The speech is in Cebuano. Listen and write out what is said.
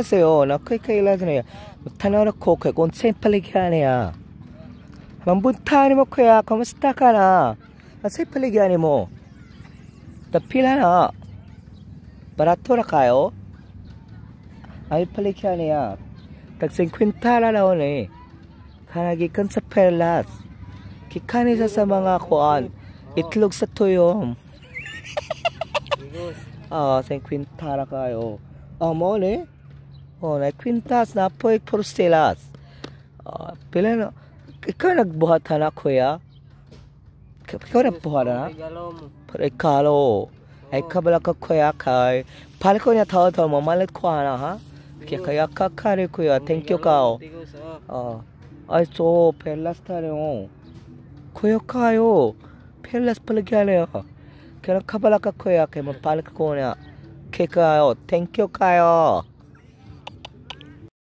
안녕하세요. Na koy kaila niya. Tanaw na ko kay kung saan paligyan niya. Mambunta ni mo kuya, kamusta ka na? Asa paligyan mo? Tapila na. Barato na kayo? Ay paligyan niya. Tag 50 na daw ni. Kanagikan sa perlas. Kikani sa mga kuan. Itlog sa tuyom. Ah, 50 na kayo. Ah, mo ni? Oh, na kwintas na po porcelas. Ah, pila na ikaw nagbuhat na, kuya? Ikaw nagbuhat na? Regalo mo. Pero ikaw, ay kabala ka kuya kay palit ko niya tawo tawo mamalit ko ana ha? Kaya kaya kakari kuya, thank you kao. Tigos, oh. 어, ay so perlas tayo. Kuya kayo, perlas paligyan. Kaya kabala ka kuya kay mapalit ko niya. Kaya kayo, thank you kayo.